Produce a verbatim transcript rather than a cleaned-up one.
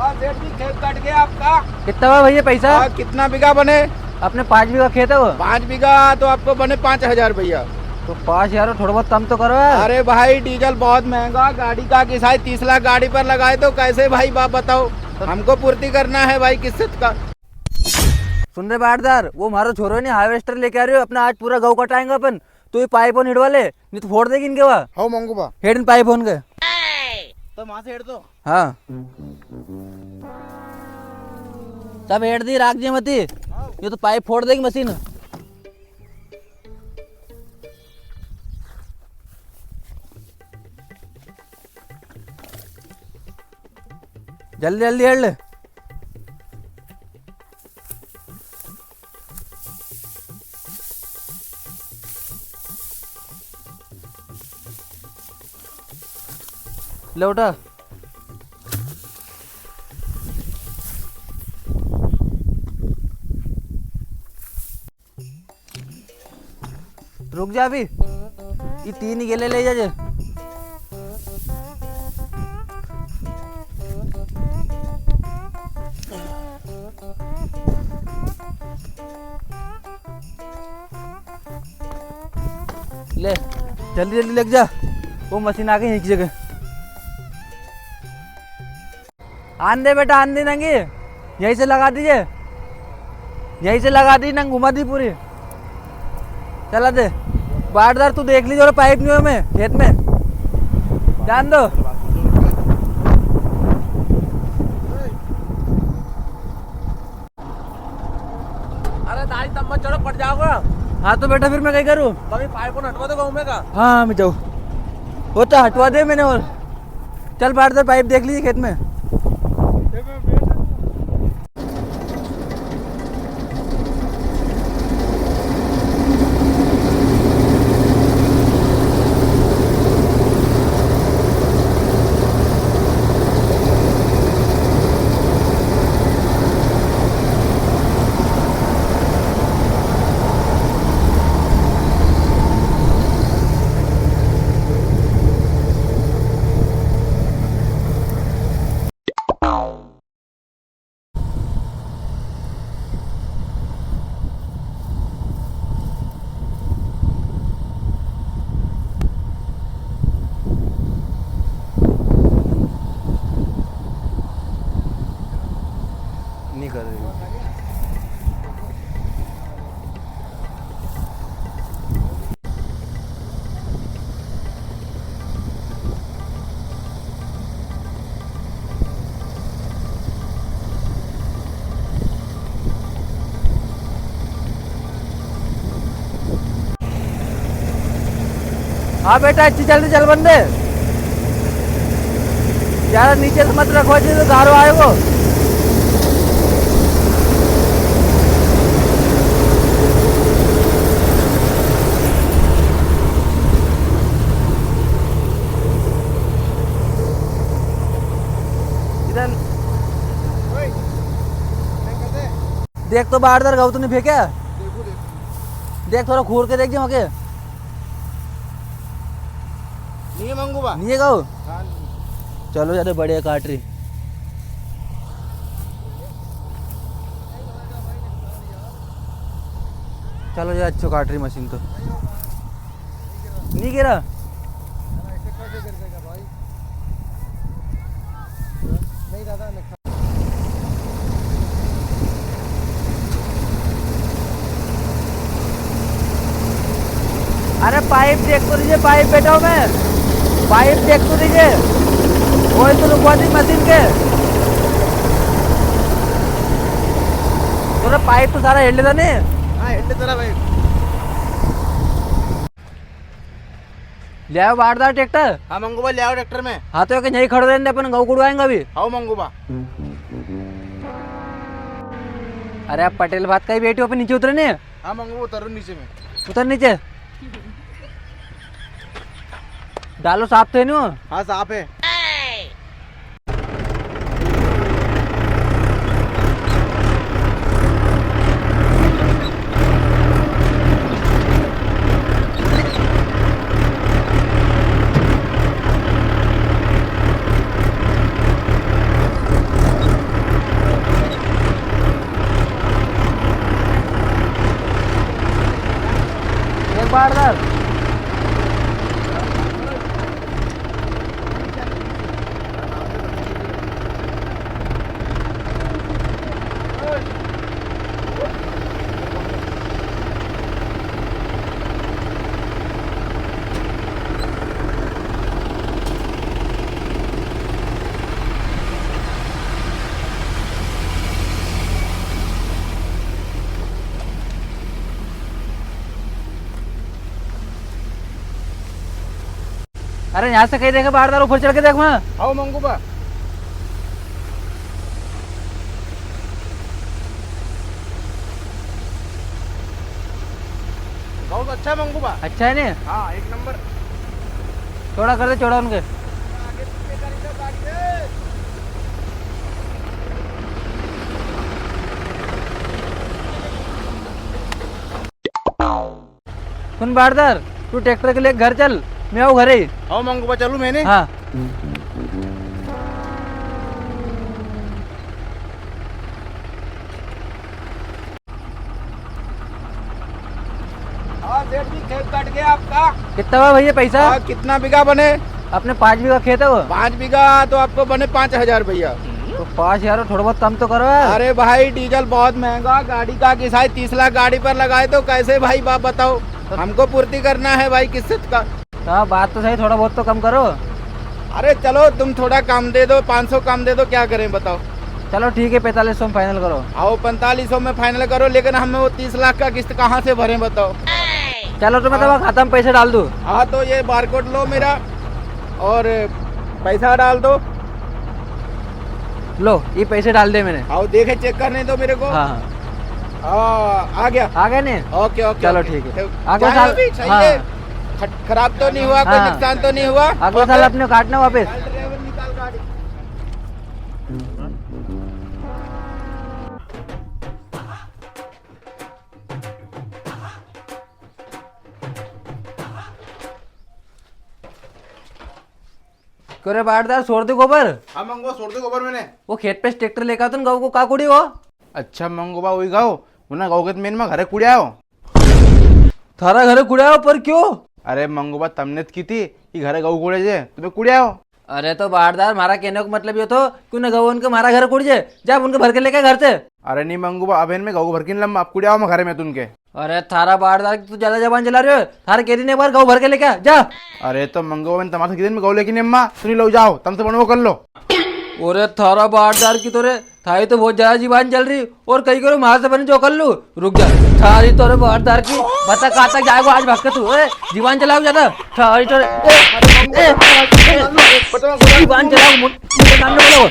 हाँ सेठ जी, खेत कट गया आपका। कितना हुआ भैया पैसा? हाँ, कितना बीघा बने? अपने पाँच बीघा खेत है वो। पाँच बीघा तो आपको बने पाँच हजार भैया। तो पाँच हजार, थोड़ा बहुत कम तो करो यार। अरे भाई, डीजल बहुत महंगा, गाड़ी का किसाई तीस लाख गाड़ी पर लगाए, तो कैसे भाई बाप बताओ, हमको पूर्ति करना है भाई किस्त का। सुन रे बारदार, वो मारो छोरो है नी, हार्वेस्टर लेके आ रहे हो अपना, आज पूरा गऊ कटाएंगे अपन। तू ये पाइप होन हिड़वा ले, नी तो फोड़ देगी इनके वा। हाउ मांगू बा। हेड इन पाइप होन के। तो वहां से हेड दो। हाँ। सब हेड दी, राख जे मती। ये तो पाइप फोड़ देगी मशीन। जल्दी जल्दी हेड ले। ले उठा। रुक जा अभी, ये तीन ही गेले ले जा जे। ले, जल्दी जल्दी लेके जा, वो मशीन आ गई एक जगह। आन दे बेटा, आन दे नंगी, यहीं से लगा दीजिए, यहीं से लगा दी नंग, घुमा दी पूरी। चला दे बारदार, तू देख लीजिए और पाइप नहीं हो में खेत में, जान दो। अरे दाई, तब मत चढ़ो, पड़ जाओगा। हाँ तो बेटा, फिर मैं कई करूँ? कभी पाइप को हटवा दो गाँव में का। हाँ, मैं जाऊँ, वो तो हटवा दे मैंने। और चल बारदार, पाइप देख लीजिए खेत में। नहीं कर रही। हाँ बेटा, अच्छी चल रही, चल बंदे। यार नीचे से मत रखो जी, तो गारो आएगो। इधर देख तो बारदार, गऊ तो नहीं फेंका? देखो, देखो। देख, थोड़ा घूर के देख जी वहाँ के। नहीं है मांगू बा। नहीं है गऊ? हाँ, नहीं। चलो, ज्यादा बढ़िया काट रही। चलो यार, अच्छो काट रही मशीन तो। नहीं गिरा? नहीं दादा, नहीं। अरे पाइप देख तो लीजिए, पाइप बैठा हूँ मैं, पाइप देख तो लीजिए, वो तो रुकवा दी मशीन के। तो ना पाइप तो सारा हिल लेता नहीं। हाँ, हिल लेता ना भाई। ले आओ बारदार ट्रैक्टर। हाँ मंगू बा, ले आओ ट्रैक्टर में। हाँ तो एक यहीं खड़ो रहने दे, अपन गऊ कुड़वाएंगे अभी। आओ मंगू बा। अरे आप पटेल बात का ही बैठे हो, अपन नीचे उतरे नहीं। हाँ मंगू बा, उतर नीचे में। उतर नीचे। डालो साफ तो है नी वो? हाँ साफ है। बटदार। अरे, यहाँ से कहीं देखे बटदार, ऊपर चढ़ के देख वहाँ। आओ मंगू बा। बहुत अच्छा है मंगू बा। अच्छा है ने? हाँ, एक नंबर। चौड़ा कर दे, चौड़ा उनके। सुन बटदार, तू ट्रैक्टर के लिए घर चल, मैं आऊँ घरे। आओ मंगू बा, चलूँ मैंने। हाँ। हाँ सेठ जी, खेत कट गया आपका। कितना हुआ भैया पैसा? हाँ, कितना बीघा बने? अपने पाँच बीघा खेत है वो। पाँच बीघा तो आपको बने पाँच हजार भैया। तो पाँच हजार में थोड़ा बहुत कम तो करो यार। अरे भाई, डीजल बहुत महंगा, गाड़ी का किसाई तीस लाख गाड़ी पर लगाए, तो कैसे भाई बाप बताओ, तो हमको पूर्ति करना है भाई किस्त का। हाँ, बात तो सही, थोड़ा बहुत तो कम करो। अरे चलो, तुम थोड़ा कम दे दो, पाँच सौ कम दे दो, क्या करें बताओ। चलो ठीक है, पैंतालीस सौ में final करो। आओ, पैंतालीस सौ में final करो, लेकिन हमें वो तीस लाख का किस्त कहाँ से भरें बताओ। चलो तो मैं हाँ। तुम्हारे खाता में पैसे डाल दूँ। हाँ, तो ये बारकोड लो मेरा और पैसा डाल दो। लो, ये पैसे डाल दे मैंने। आओ, देखे, चेक करने दो मेरे को। हाँ, हाँ। हाँ, आ गया। आ गया ने? ओके, ओके, चलो ओके। ठीक है। तो आगो जाए साल, अभी, सही हाँ। है। खट-, खराब तो नहीं हुआ, कोई हाँ। नुकसान तो नहीं हुआ? अगले साल ओके। अपने काटना वापस। चल ड्राइवर, निकाल गाड़ी। क्यों रे बटदार, छोड़ दे गोबर? हाँ मंगू बा, छोड़ दे गोबर मैंने। वो खेत पे ट्रैक्टर लेकर तो गऊ को का कुड़ी हो? अच्छा मंगू बा, वही गऊ, उन्हें गऊ के तो मैंने मैं घरे कुड़िया हो। थारा घरे कुड़िया हो, पर क्यों? अरे मंगू बा, तमने तो की थी कि घरे गऊ कुड़े जे, तुम्हें कुड़िया हो। अरे तो बटदार, म्हारा कहने को मतलब यो थो कि उन्हें गऊ उनके म्हारा घर कुड़ी जे, जा उनके भर के लेके घर से। अरे नी मंगू बा, अबेन में गऊ भर के नी लम्मा, आप कुड़िया हो मैं घरे में तुनके। अरे थारा बटदार की तू ज्यादा जबान चला रहे हो। थारे कह दी ने एक बार गऊ भर के लेके आ, जा। अरे तो मंगू बा, मैंने तमारे कह दी मैं गऊ लेके नी अम्मा, सुनी लो, जाओ, तमसे बनो कर लो। अरे थारा बटदार की तो रे, थारी तो बहुत ज्यादा जीवान चल रही। और कई करो, म्हारे से बने जो कर लू। रुक जा, थारी तो रे बटदार की, बता कहाँ तक जाएगो आज भाग के तू, ए, जीवान चलाओ ज्यादा। थारी तो रे, ए, ए, ए, जीवान चलाओ, मुन-, मुझे सामने बोलो।